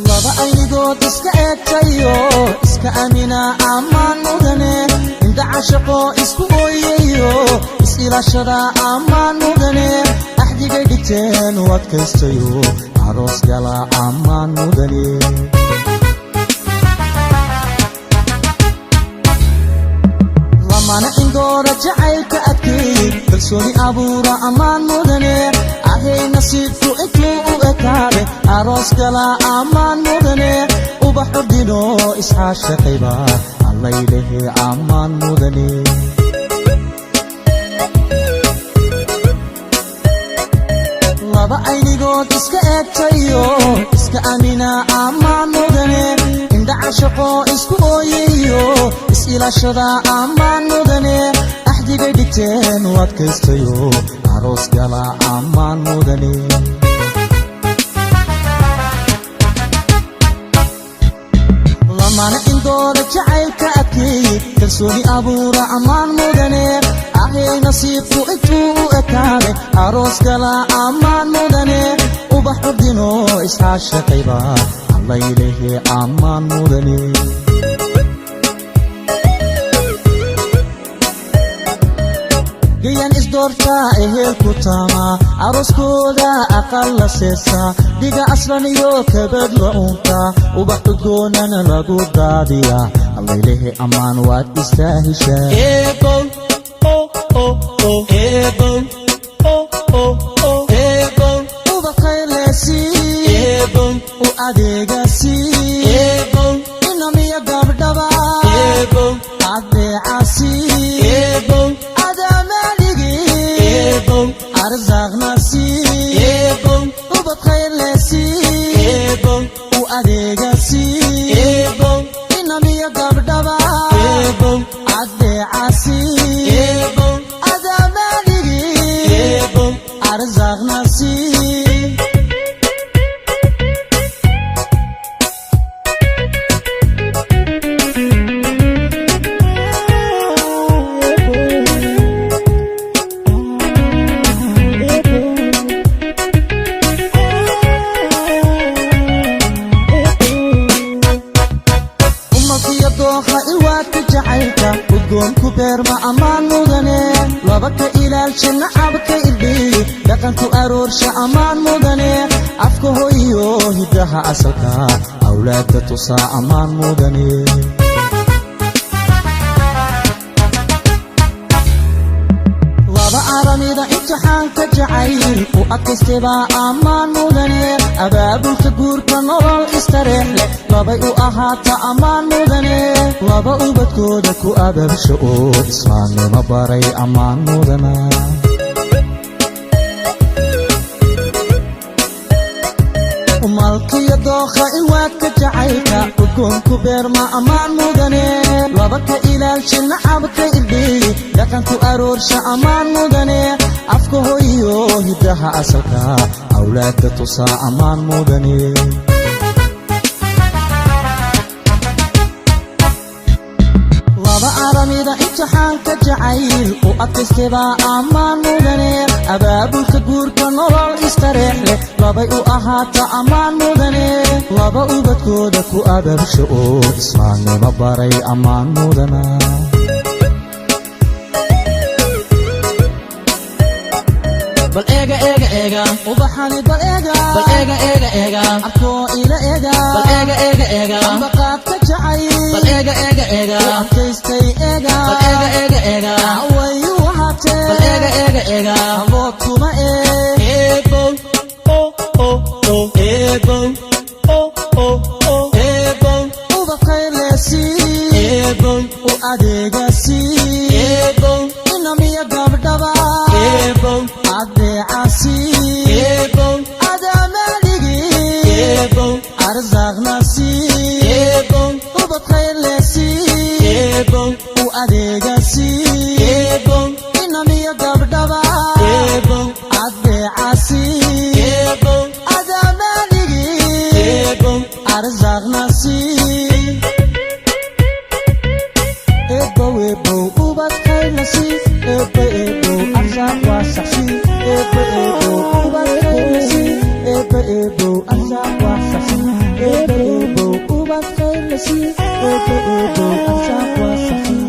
Laba aynigood iska eegtayo, iska amina ammaan mudane. Indha cashaqo isku ooyayo, is-ilaashada ammaan mudane. Axdigay dhigteen u adkaystayo, aroos gala ammaan mudane. Lamana indoora jacaylka adkeey, kalsooni abuura ammaan mudane. Ahay nasiibku intuu u ekaade, aroos gala ammaan mudane. Ubax urdino isxaashaqayba allaylehe ammaan mudane. Laba aynigood iska eegtayo, iska amina ammaan mudane. Indha cashaqo isku ooyayo, is-ilaashada ammaan mudane. Axdigay dhigteen u adkaystayo, aroos gala ammaan mudane. Lamana indooda jacaylka adkeeye, kalsooni abuura ammaan mudane. Ahay nasiibku intuu u ekaade, aroos gala ammaan mudane. Ubax urdino isxaashaqayba allaylehe ammaan mudane. Gayan isdoortaa ehelku taamaa, arooskooda aqal la seesaa, dhiga aslan iyo kabad la uuntaa, ubax udgoonana lagu daadiyaa. Allaylehe ammaan waad istaahishaa. Ubaqaylesi u adeegasi, inamiyo gabdhaba adeecasi, adamaaligi arsaaqnasi. Ubad khayrlesi u adeegasi, inamiyo gabdhaba adeecasi, adamaaligi arsaaqnasi. Umalkiyo dooha ilwaadka jacaylka udgoonku beerma ammaan mudane. Laba ka ilaalsha nacabka irdhiyi, dhaqanku aroorsha ammaan mudane. Afka hoyiyo hiddaha asalka awlaadda tusaa ammaan mudane. Laba aramida imtixaanka jacayl u adkaystay ammaan mudane. Abaabulka guurka nolol istareex leh labay u ahaata ammaan mudane. Laba ubadkooda ku abaabsha oo islaamnimo baray ammaan mudana. Malkiyo dookha ilwaadka jacaylka udgoonku beerma ammaan mudane. Laba ka ilaalsha nacabka irdhiyi, dhaqanku aroorsha ammaan mudane. Afka hoyiyo hiddaha asalka awlaadda tusaa ammaan mudane. Laba aramida imtixaanka jacayl u adkaystay ammaan mudane. Abaabulka guurka nolol istareex leh labay u ahaata ammaan mudane. Laba ubadkooda ku abaabsha oo islaamnimo baray ammaan mudana. Bal eega, eega, eega. Ubaxani bal eega. Bal eega, eega, eega. Arkoo ila eega. Bal eega, eega, eega. Ambaqaadka jacayl Bal eega, eega, eega. u adkaystay eega. Bal eega, eega, eega. Way u ahaatee. Bal eega, eega, eega. Abood kuma ee. Eebow, oh, oh, oh, eebow, oh, oh, oh, eebow. Ubaqaylesi Eebow. u adeegasi, Eebow. inamiyo gabdhaba Eebow. adeecasi, Eebow. adamaaligi Eebow. arsaaqnasi. Eebow. Ubad khayrlesi Eebow. u adeegasi, Eebow. inamiyo gabdhaba Eebow. adeecasi, Eebow. adamaaligi Eebow. arsaaqnasi. Eebow, eebow, ubad khayrlasi. Eebo, eebow, arsaaq waa saxsi. Eebo, eebow, ubad khayrlasi. Eebo, eebow, arsaaq waa saxsi. Eebo. Eebana sii, Eebe, Eebow, arsaaq waa saxiix.